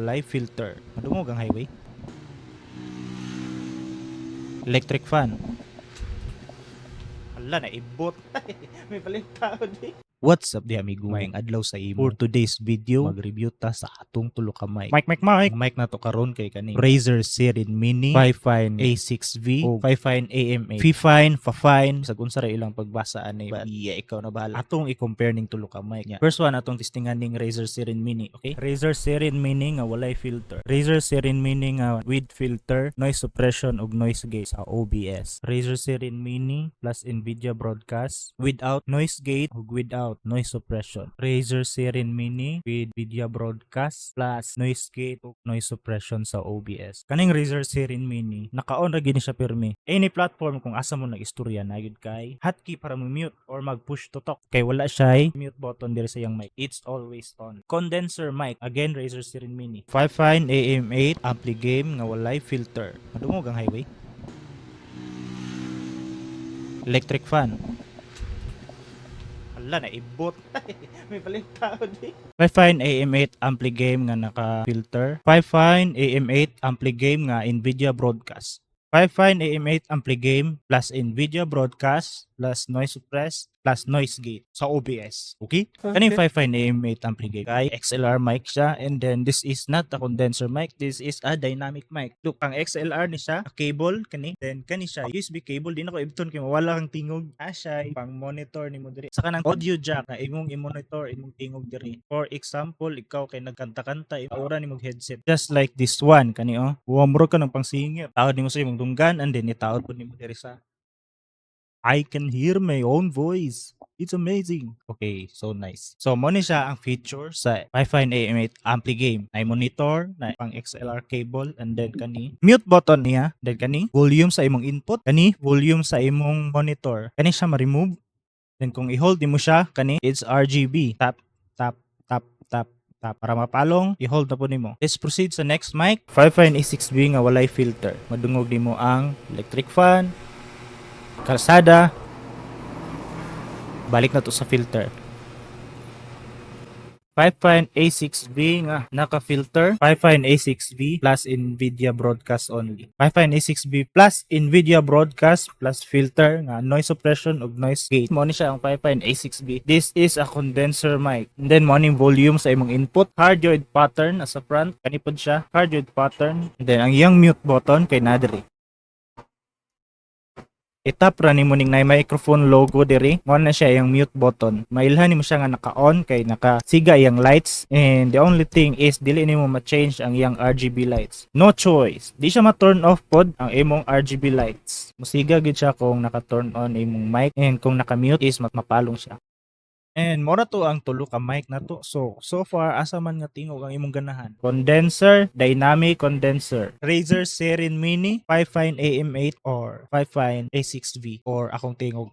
Walay filter. Madungog ang highway. Electric fan. Hala, naibot. May palit tao di. What's up di, amigo? Maayong adlaw sa imo. For today's video, mag-review ta sa atong tulo ka mic. Mic, mic, mic. Ang mic nato karon kay kani Razer Seiren Mini, Fifine A6V, o Fifine AM8. Fifine, Fafine, sa unsa ra ilang pagbasa ani. But yeah, ikaw na bahala. Atong i-compare ning tulo ka mic niya. First one, atong testingan ning Razer Seiren Mini, okay? Razer Seiren Mini nga walay filter. Razer Seiren Mini nga with filter, noise suppression ug noise gate sa OBS. Razer Seiren Mini plus Nvidia Broadcast without noise gate ug without noise suppression. Razer Seiren Mini with Nvidia Broadcast plus noise gate ug noise suppression sa OBS. Kaning Razer Seiren Mini, naka-on ra gyud ni siya pirmi. Any platform kung asa mo nag-istorya na gyud kay hotkey para mo mute or mag-push to talk. Kay wala siya mute button diri sa iyang mic. It's always on. Condenser mic, again, Razer Seiren Mini. Fifine AM8 ampli game nga walay filter. Madungog ang highway. Electric fan. Hala, naibot. May palit tao di. Fifine AM8 ampli game nga naka-filter. Fifine AM8 ampli game nga Nvidia Broadcast. Fifine AM8 ampli game plus Nvidia Broadcast plus noise suppress plus noise gate sa OBS. Okay? Kaning Fifine AM8 ampli game kay XLR mic siya, and then this is not a condenser mic, this is a dynamic mic. Look, ang XLR ni siya, a cable kani, then kani siya USB cable, di na ko ibton kay mawala kang tingog. Ah, siya pang monitor nimo diri. Sa kanang audio jack na imong i-monitor imong tingog diri. For example, ikaw kay nagkanta-kanta, ura nimo headset. Just like this one kani oh. Wa murag ka ng pang-singer. Taod nimo sa imong dunggan and then itaod pud nimo diri sa. I can hear my own voice. It's amazing. Okay, so nice. So, mo ni siya ang feature sa Fifine AM8 Ampli Game. Nay monitor, na pang XLR cable, and then kani mute button niya, then kani volume sa imong input, kani volume sa imong monitor. Kani siya ma-remove. Then kung i-hold nimo siya, kani it's RGB. Tap, tap, tap, tap, tap. Para mapalong, i-hold na po nimo. Let's proceed sa next mic. Fifine A6V nga walay filter. Madungog nimo ang electric fan, kalsada, balik na to sa filter. Fifine A6V nga naka-filter, Fifine A6V plus Nvidia Broadcast only. Fifine A6V plus Nvidia Broadcast plus filter nga noise suppression ug noise gate. Mo ni siya ang Fifine A6V. This is a condenser mic. And then mo ning volume sa imong input, cardioid pattern as sa front, kani pod siya, cardioid pattern. And then ang iyang mute button kay naa diri. I-tap ra nimo ning nay microphone logo diri, mo na siya yung mute button. Mailhan nimo siya nga naka-on kay nakasiga iyang lights, and the only thing is dili nimo ma-change ang iyang RGB lights. No choice, di siya ma-turn off pod ang imong RGB lights. Musiga gid siya kung naka-turn on imong mic, and kung naka-mute is mapalong siya. And mora to ang tulo ka mic na to. So, so far, asa man nga tingog ang imong ganahan? Condenser, dynamic condenser, Razer Seiren Mini, Fifine AM8 or Fifine A6V or akong tingog.